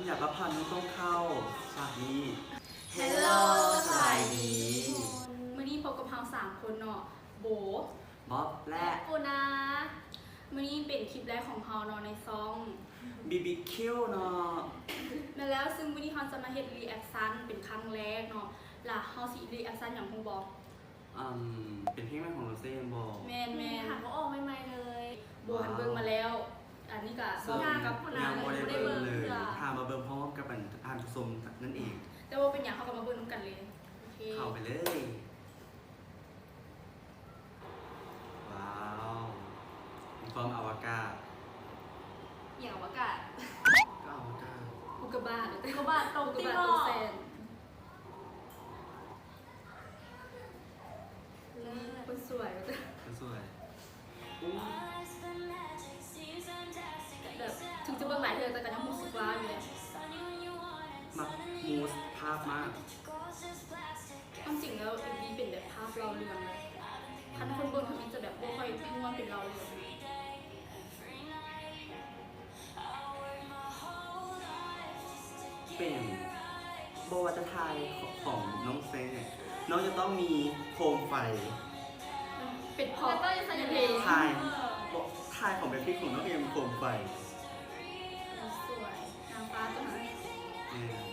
ຢາກປະພັນມັນຕ້ອງເຂົ້າ ສາກນີ້. ເຮລໂລ ສະບາຍດີ. ມື້ນີ້ພົບກັບເຮົາສາມຄົນເນາະ ໂບ ບັອບ ແລະ ປູນາ. ມື້ນີ້ເປັນຄລິບແລກຂອງເຮົາເນາະ ໃນຊ່ອງ ບີບີຄິວ ເນາະ. ແມ່ນແລ້ວ, ຊຶ່ງມື້ນີ້ເຮົາຈະມາເຮັດຣີແອັກຊັນເປັນຄັ້ງແລກເນາະ. ລະເຮົາຊິຣີແອັກຊັນຫຍັງຮູ້ບໍ່? ອືມ ເປັນເພງໃໝ່ຂອງໂຣເຊແມ່ນບໍ່? ແມ່ນໆ ຫາກໍອອກໃໝ່ໆເລີຍ. ໂບຫັ້ນເບິ່ງມາແລ້ວ. ອັນນີ້ກະ ເຊິ່ງ ບອກກັບ ຍັງບໍ່ໄດ້ເບິ່ງເລີຍ. ຖ້າມາເບິ່ງພ້ອມກັບອັນທ່ານຜູ້ຊົມນັ້ນເອງ. ແຕ່ບໍ່ເປັນຫຍັງ, ເຮົາກໍມາເບິ່ງນຳກັນເລີຍ. ໂອເຄ ເຂົ້າໄປເລີຍ. ວ້າວ ມີຄວາມອະວະກາດ. ຫຍັງອະວະກາດ? ກໍອະວະກາດ ອຸກກາບາດ ອຸກກາບາດຕົກ ອຸກກາບາດຕົກແສນ. ເລີດ ຄົນສວຍ ຄົນສວຍ. ແບບ ເຖິງຈະເບິ່ງຫຼາຍເທື່ອ ແຕ່ກໍຍັງຮູ້ສຶກວ້າວຢູ່ເດະ. ມັກມູສພາບມາກ. ຄວາມຈິງແລ້ວ ເອັມວີ ເປັນແບບພາບເລົ່າເລື່ອງເລີຍ. ຄັນຄົນເບິ່ງທຳອິດຈະແບບບໍ່ຄ່ອຍຮູ້ວ່າເປັນເລົ່າເລື່ອງ. ເປັນ ບໍ່ວ່າຈະຖ່າຍຂອງນ້ອງແຊງ ນ້ອງຈະຕ້ອງມີໂຄມໄຟ. ເປັນ prop ໃນເພງ. ຖ່າຍ ບໍ່ ຖ່າຍຂອງແບບພີຂອງນ້ອງເອງມີໂຄມໄຟ. ສວຍ ນາງຟ້າຕົວນັ້ນ. ແມ່ນ.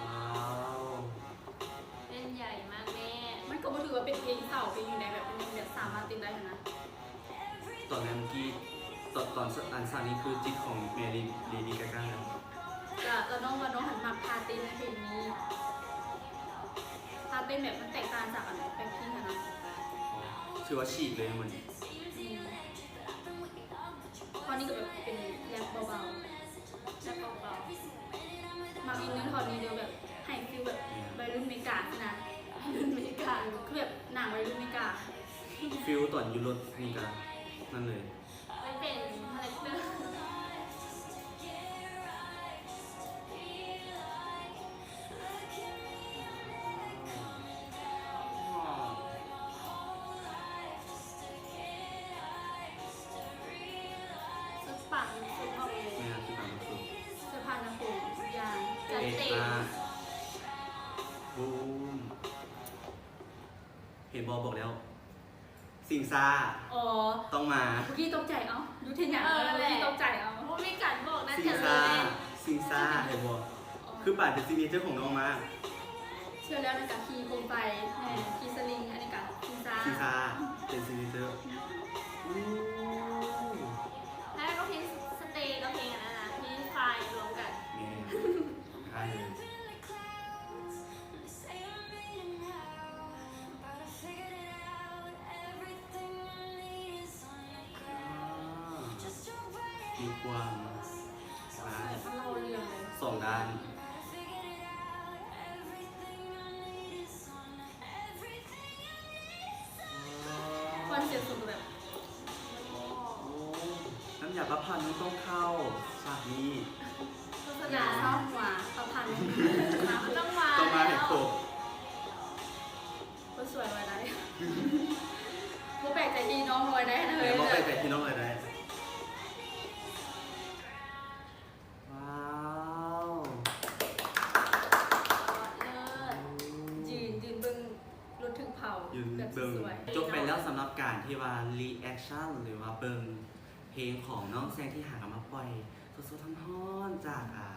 ວ້າວ. ເຕັ້ນໃຫຍ່ມາກແມ່. ມັນກໍບໍ່ຖືວ່າເປັນເພງເສົ້າເພງຫຍັງໃດ ແບບ ມັນຍັງແບບສາມາດເຕັ້ນໄດ້ຫັ້ນນະ. ຕອນແລກເມື່ອກີ້ ຕອນ ຕອນ ອັນສາງນີ້ຄືຈິດຂອງແມ່ເລ ເລດີ້ ກາກາ ແລ້ວ. ລະ ລະນ້ອງວ່ານ້ອງຫັ້ນມັກທ່າເຕັ້ນໃນເພງນີ້. ທ່າເຕັ້ນແບບມັນແຕກຕ່າງຈາກອັນແບລັກພິງຫັ້ນນະ. ຖືວ່າສີກເລີຍມັນ. ອືມ ຕອນນີ້ກໍແບບເປັນແຣັບເບົາໆ. ແບບເບົາໆ ມັກອີກໜຶ່ງທ່ອນນີ້ເດີ ແບບໃຫ້ຟີລແບບ ແມ່ນ ໄວລຸ້ນເມກາຊີ້ນະ. ໄວລຸ້ນເມກາ ຄືແບບໜັງໄວລຸ້ນເມກາ ຟີລຕອນຢູ່ລົດເມການັ້ນເລີຍ. ມັນເປັນຄາແຣັກເຕີ. ສຸດປັງສຸດເນາະ. ແມ່ນ ສຸດປັງສຸດ. ເສື້ອຜ້າໜ້າຜົມທຸກຢ່າງຈັດເຕັມ. ເອະ ມາ ບູມ. ເຫັນບໍ່ ບອກແລ້ວ ຊິງຊາ. ອໍ ຕ້ອງມາ. ເມື່ອກີ້ຕົກໃຈ ເອົ້າ ຢຸດເຮັດຫຍັງ? ເອີ ເມື່ອກີ້ຕົກໃຈ ເອົ້າ ບໍ່ມີການບອກນະ. ຊິງຊາ ຊິງຊາ ເຫັນບໍ່? ອໍ ຄືປານເປັນຊິກເນເຈີຂອງນ້ອງມາກ. ເຊື່ອແລ້ວ ແລ້ວກະຂີ່ໂຄມໄຟ. ແມ່ນ ຂີ່ສະລິງ. ອັນນີ້ກະຊິງຊາ ຊິງຊາ ເປັນຊິກເນເຈີ. ໂອ້ ແລ້ວກໍເພງສະເຕ ກັບເພງອັນນັ້ນນະ ເພງຟາຍລວມກັນ. ແມ່ນ ຄ້າຍເລີຍ. ມີຄວາມ ສອງດ້ານ. ຄອນເຊັບສຸດແບບ ໂອ້ ນ້ຳຢາປະພັນມັນຕ້ອງເຂົ້າສາກນີ້. ໂຄສະນາຊາວຫົວ ປະພັນ ຕ້ອງມາ ຕ້ອງມາໃຫ້ຄົບ. ຄົນສວຍລອຍໄດ້ ບໍ່ແປກໃຈທີ່ນ້ອງລອຍໄດ້ນະ. ແມ່ນ ບໍ່ແປກໃຈທີ່ນ້ອງລອຍໄດ້. ວ້າວ ເລີດ ໂອ້ ຢືນ ຢືນເບິ່ງລົດຖືກເຜົາ ຢືນເບິ່ງແບບສວຍໆ. ຈົບໄປແລ້ວສຳລັບການທີ່ວ່າຣີແອັກຊັນ ຫຼືວ່າເບິ່ງເພງຂອງນ້ອງແຊງທີ່ຫາກຳມາປ່ອຍ ສົດໆຮ້ອນໆ ຈາກ ອ່າ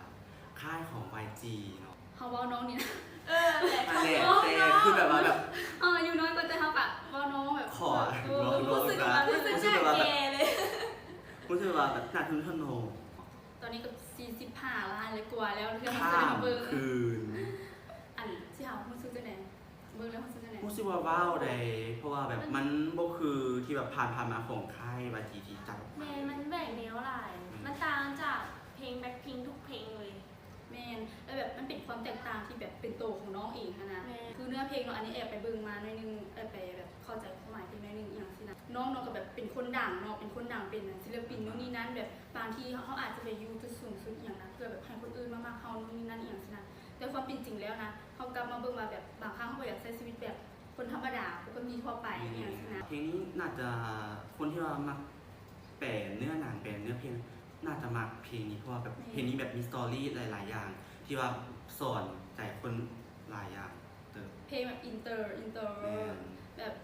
ຄ້າຍຂອງ ວາຍຈີ ເນາະ. ເຮົາເວົ້ານ້ອງນີ້ນະ. ເອີ ແຫຼະ ແຕ່ຄືແບບວ່າແບບ ເຮົາອາຍຸນ້ອຍກວ່າ ແຕ່ເຮົາກະເວົ້ານ້ອງແບບ ຂໍ ເອີ ເວົ້ານ້ອງ ຮູ້ສຶກວ່າ ຮູ້ສຶກວ່າແບບ ແກ່ເລີຍ ຮູ້ສຶກວ່າແບບໜ້າທຶນທະໂນ. ຕອນນີ້ກໍສີ່ສິບຫ້າລ້ານແລ້ວກວ່າແລ້ວ ເລື່ອງ ຂ້າມຄືນ. ອັນ ຊິຖາມວ່າຮູ້ສຶກຈັ່ງໃດ? ເບິ່ງແລ້ວຮູ້ສຶກຈັ່ງໃດ? ຮູ້ສຶກວ່າວ້າວໃດ ເພາະວ່າແບບ ມັນ ມັນບໍ່ຄືທີ່ແບບຜ່ານໆມາຂອງຄ້າຍ ວາຍຈີ ທີ່ຈັດອອກມາ. ແມ່ນ ມັນແບກແນວຫຼາຍ. ອືມ ມັນຕ່າງຈາກເພງແບລັກພິງທຸກເພງເລີຍ. ແມ່ນ ແລ້ວແບບມັນເປັນຄວາມແຕກຕ່າງທີ່ແບບເປັນໂຕຂອງນ້ອງເອງຫັ້ນນະ. ແມ່ນ ຄືເນື້ອເພງເນາະ ອັນນີ້ແອບໄປເບິ່ງມາໜ້ອຍໜຶ່ງ ແອບໄປແບບເຂົ້າໃຈຄວາມໝາຍເພງໜ້ອຍໜຶ່ງ ອີ່ຫຍັງຊີ້ນະ. ນ້ອງເນາະກໍແບບເປັນຄົນດັງເນາະ ເປັນຄົນດັງ ເປັນສິນລະປິນ ໂນ່ນນີ້ນັ້ນ ແບບບາງທີເຮົາ ເຮົາອາດຈະໄປຢູ່ຈຸດສູງສຸດອີ່ຫຍັງນະ ເພື່ອແບບໃຫ້ຄົນອື່ນມາມັກເຮົາ ໂນ່ນນີ້ນັ້ນ ອີ່ຫຍັງຊີ້ນະ. ແຕ່ຄວາມເປັນຈິງແລ້ວນະ ເຮົາກັບມາເບິ່ງວ່າແບບບາງຄັ້ງເຮົາກໍຢາກໃຊ້ຊີວິດແບບຄົນທຳມະດາ ປົກກະຕິທົ່ວໄປ ແມ່ນ ອີ່ຫຍັງຊີ້ນະ. ເພງນີ້ໜ້າຈະ ຄົນທີ່ວ່າມັກແປເນື້ອໜັງ ແປເນື້ອເພງ ເພງນີ້ ເພາະວ່າແບບ ແມ່ນ ເພງນີ້ແບບມີສະຕໍຣີຫຼາຍໆຢ່າງ ທີ່ວ່າສອນໃຈຄົນຫຼາຍຢ່າງເຕີບ. ເພງແບບອິນເຕີ ອິນເຕີ ແມ່ນ ແບບ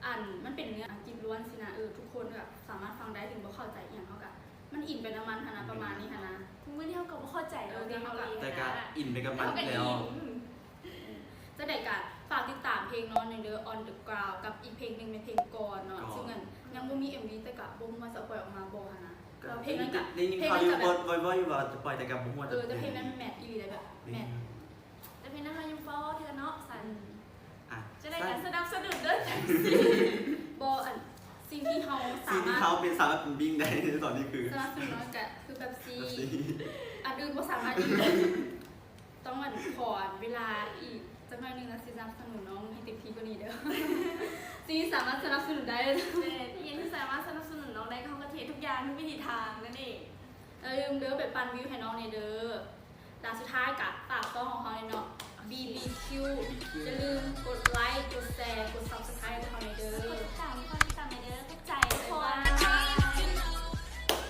ອັນ ມັນເປັນເນື້ອອັງກິດລ້ວນຊີ້ນະ ເອີ ທຸກຄົນແບບສາມາດຟັງໄດ້ ເຖິງບໍ່ເຂົ້າໃຈອີ່ຫຍັງເຮົາກະ ມັນອິນໄປນຳມັນຫັ້ນນະ ປະມານນີ້ຫັ້ນນະ. ມື້ນີ້ເຮົາກໍບໍ່ເຂົ້າໃຈ ເອີ ເຮົາກໍ ແຕ່ກະອິນໄປກັບມັນແລ້ວ ອືມ ຈັ່ງໃດກະຝາກຕິດຕາມເພງນ້ອງແດ່ເດີ On the Ground ກັບອີກເພງໜຶ່ງແມ່ນເພງກ່ອນເນາະ ກ່ອນ ຊຶ່ງອັນຍັງບໍ່ມີເອັມວີ ແຕ່ກະບໍ່ຮູ້ວ່າຈະປ່ອຍອອກມາບໍ່ຫັ້ນນະ. ກໍເພງນັ້ນກະ ໄດ້ຍິນຂ່າວຢູ່ ບໍ່ ບໍ່ຢູ່ວ່າຈະປ່ອຍ ແຕ່ກະບໍ່ຮູ້ວ່າຈະ ເອີ ແຕ່ເພງນັ້ນແມັດອີ່ຫຼີເດ້ ແບບແມັດ ແຕ່ເພງນັ້ນເຮົາຍັງບໍ່ເທື່ອເນາະ ຊັ້ນ ອືມ ອ່ະ ຈັ່ງໃດກະສະໜັບສະໜູນເດີ ບໍ່ ອັນ ສິ່ງທີ່ເຮົາ ສິ່ງທີ່ເຮົາເປັນສາມາດເປັນບິ້ງໄດ້ໃນຕອນນີ້ຄື ສະໜັບສະໜູນກະຄືເປັບຊີ ເປັບຊີ ອັນອື່ນບໍ່ສາມາດອີກ ຕ້ອງອັນ ຂໍອັນເວລາອີກຈັກໜ້ອຍໜຶ່ງ ແລ້ວຊິສະໜັບສະໜູນນ້ອງໃຫ້ເຕັມທີ່ກວ່ານີ້ເດີ ສິ່ງທີ່ສາມາດສະໜັບສະໜູນໄດ້ ແມ່ນ ອີ່ຫຍັງທີ່ສາມາດສະໜັບສະໜູນນ້ອງໄດ້ ເຮົາກໍເຮັດທຸກຢ່າງ ທຸກວິທີທາງນັ້ນເອງ. ຢ່າລືມເດີ ໄປປັ່ນວິວໃຫ້ນ້ອງແດ່ເດີ. ແລ້ວສຸດທ້າຍກະຝາກຊ່ອງຂອງເຮົາແດ່ເນາະ ບີບີຄິວ ຢ່າລືມກົດໄລ ກົດແຊ ກົດ Subscribe ໃຫ້ພວກເຮົາແດ່ເດີ.